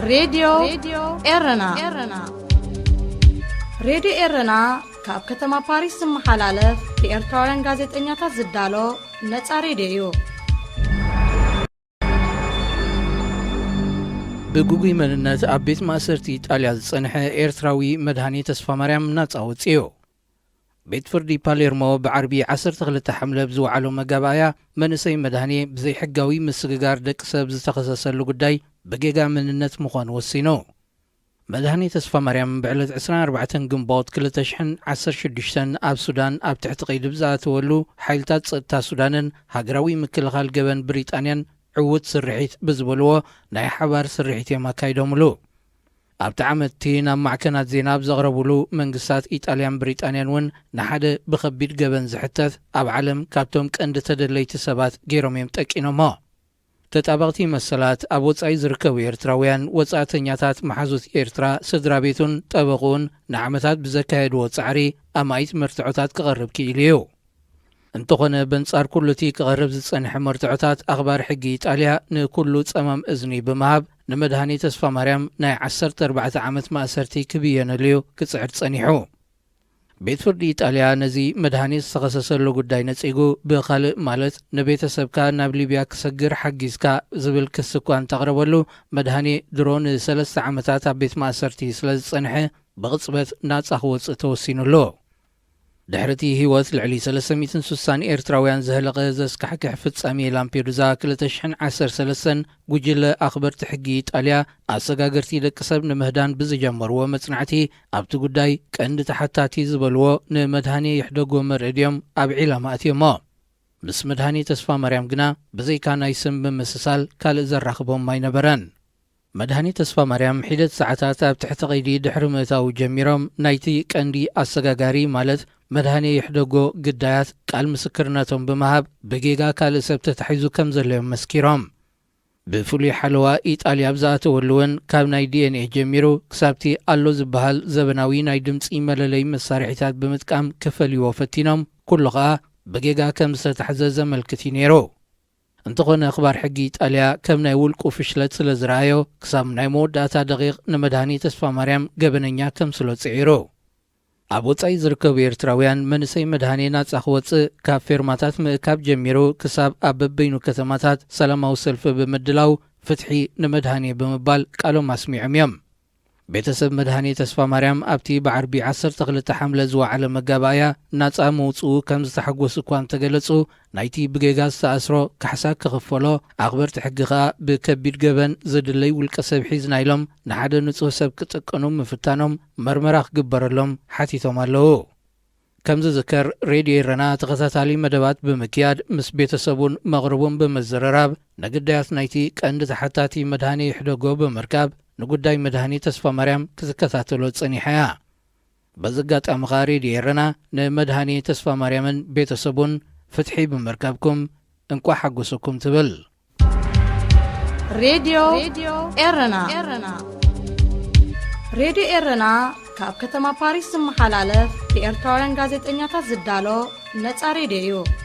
ሬድዮ ኤረና። ሬድዮ ኤረና ካብ ከተማ ፓሪስ ዝመሓላለፍ ብኤርትራውያን ጋዜጠኛታት ዝዳሎ ነጻ ሬድዮ እዩ። ብግጉይ መንነት ኣብ ቤት ማእሰርቲ ኢጣልያ ዝጸንሐ ኤርትራዊ መድሃኔ ተስፋማርያም ናጻ ወጺኡ። ቤት ፍርዲ ፓሌርሞ ብዓርቢ ዓሰርተ ክልተ ሓምለ ብዝወዓሎ መጋባእያ፣ መንእሰይ መድሃኔ ብዘይሕጋዊ ምስግጋር ደቂ ሰብ ዝተኸሰሰሉ ጉዳይ ብጌጋ መንነት ምዃኑ ወሲኑ። መድሃኔ ተስፋማርያም ብዕለት ዕስራን ኣርባዕተን ግንቦት ክልተ ሽሕን ዓሰርተ ሽዱሽተን ኣብ ሱዳን ኣብ ትሕቲ ቀይዲ ብዝኣተወሉ፣ ሓይልታት ጸጥታ ሱዳንን ሃገራዊ ምክልኻል ገበን ብሪጣንያን ዕዉት ስርሒት ብዝበልዎ ናይ ሓባር ስርሒት እዮም ኣካይዶምሉ። ኣብቲ ዓመትቲ ናብ ማዕከናት ዜና ኣብ ዘቕረቡሉ፣ መንግስታት ኢጣልያን ብሪጣንያን እውን ንሓደ ብኸቢድ ገበን ዝሕተት ኣብ ዓለም ካብቶም ቀንዲ ተደለይቲ ሰባት ገይሮም እዮም ጠቂኖሞ። ተጣበቕቲ መሰላት፣ ኣብ ወጻኢ ዝርከቡ ኤርትራውያን ወጻእተኛታት፣ መሓዙት ኤርትራ፣ ስድራ ቤቱን ጠበቕኡን ንዓመታት ብዘካየድዎ ጻዕሪ ኣማኢት መርትዖታት ክቐርብ ክኢሉ እዩ። እንተኾነ፣ በንጻር ኩሉ እቲ ክቐርብ ዝጸንሐ መርትዖታት፣ ኣኽባር ሕጊ ኢጣልያ ንኩሉ ጸማም እዝኒ ብምሃብ፣ ንመድሃኔ ተስፋማርያም ናይ ዓሰርተ ኣርባዕተ ዓመት ማእሰርቲ ክብየነሉ እዩ ክጽዕር ጸኒሑ። ቤት ፍርዲ ኢጣልያ ነዚ መድሃኔ ዝተኸሰሰሉ ጉዳይ ነጺጉ፣ ብኻልእ ማለት ንቤተሰብካ ናብ ሊብያ ክሰግር ሓጊዝካ ዝብል ክሲ እኳ እንተቕረበሉ፣ መድሃኔ ድሮ ንሰለስተ ዓመታት ኣብ ቤት ማእሰርቲ ስለ ዝጸንሐ፣ ብቕጽበት ናጻ ክወጽእ ተወሲኑሉ። ድሕሪ እቲ ህይወት ልዕሊ ሰለስተ ሚእትን ስሳን ኤርትራውያን ዘህለቐ ዘስካሕክሕ ፍጻሜ ላምፔዱዛ ክልተ ሽሕን ዓሰርተ ሰለስተን፣ ጉጅለ ኣኽበርቲ ሕጊ ኢጣልያ፣ ኣሰጋገርቲ ደቂ ሰብ ንምህዳን ብዝጀመርዎ መጽናዕቲ፣ ኣብቲ ጉዳይ ቀንዲ ተሓታቲ ዝበልዎ ንመድሃኔ ይሕደጎ መርዕድ እዮም ኣብ ዒላማ ኣትዮሞ። ምስ መድሃኔ ተስፋማርያም ግና ብዘይካ ናይ ስም ምምስሳል ካልእ ዘራኽቦም ኣይነበረን። መድሃኔ ተስፋማርያም ሒደት ሰዓታት ኣብ ትሕቲ ቀይዲ ድሕሪ ምእታዉ ጀሚሮም፣ ናይቲ ቀንዲ ኣሰጋጋሪ ማለት መድሃኔ ይሕደጎ ግዳያት ቃል ምስክርነቶም ብምሃብ፣ ብጌጋ ካልእ ሰብ ተታሒዙ ከም ዘሎ እዮም መስኪሮም። ብፍሉይ ሓለዋ ኢጣልያ ኣብ ዝኣተወሉ እውን፣ ካብ ናይ ዲ ኤን ኤ ጀሚሩ ክሳብቲ ኣሎ ዝበሃል ዘበናዊ ናይ ድምጺ መለለይ መሳርሒታት ብምጥቃም ክፈልይዎ ፈቲኖም፣ ኩሉ ኸኣ ብጌጋ ከም ዝተታሕዘ ዘመልክት እዩ ነይሩ። እንተኾነ፣ ኣኽባር ሕጊ ኢጣልያ ከም ናይ ውልቁ ፍሽለት ስለ ዝረኣዮ፣ ክሳብ ናይ መወዳእታ ደቂቕ ንመድሃኔ ተስፋማርያም ገበነኛ ከምስሎ ጽዒሩ። ኣብ ወጻኢ ዝርከቡ ኤርትራውያን፣ መንእሰይ መድሃኔ ናጻ ክወጽእ፣ ካብ ፌርማታት ምእካብ ጀሚሩ ክሳብ ኣብ በበይኑ ከተማታት ሰላማዊ ሰልፊ ብምድላው፣ ፍትሒ ንመድሃኔ ብምባል ቃሎም ኣስሚዖም እዮም። ቤተሰብ መድሃኔ ተስፋማርያም፣ ኣብቲ ብዓርቢ ዓሰርተ ክልተ ሓምለ ዝወዓለ መጋባእያ ናጻ ምውጽኡ ከም ዝተሓጎሱ እኳ እንተገለጹ፣ ናይቲ ብጌጋ ዝተኣስሮ ካሕሳ ክኽፈሎ፣ ኣኽበርቲ ሕጊ ከኣ ብከቢድ ገበን ዝድለይ ውልቀ ሰብ ሒዝና ኢሎም ንሓደ ንጹህ ሰብ ክጥቀኑ ምፍታኖም መርመራ ክግበረሎም ሓቲቶም ኣለዉ። ከም ዝዝከር፣ ሬድዮ ኤረና ተኸታታሊ መደባት ብምክያድ፣ ምስ ቤተሰቡን መቕርቡን ብምዝርራብ፣ ንግዳያት ናይቲ ቀንዲ ተሓታቲ መድሃኔ ይሕደጎ ብምርካብ፣ ንጉዳይ መድሃኔ ተስፋማርያም ክትከታተሎ ጸኒሓ እያ። በዚ ኣጋጣሚ ኸኣ፣ ሬድዮ ኤረና ንመድሃኔ ተስፋማርያምን ቤተሰቡን ፍትሒ ብምርካብኩም እንቋዕ ሓጎሰኩም ትብል። ሬድዮ ኤረና። ሬድዮ ኤረና ካብ ከተማ ፓሪስ ዝመሓላለፍ ብኤርትራውያን ጋዜጠኛታት ዝዳሎ ነጻ ሬድዮ እዩ።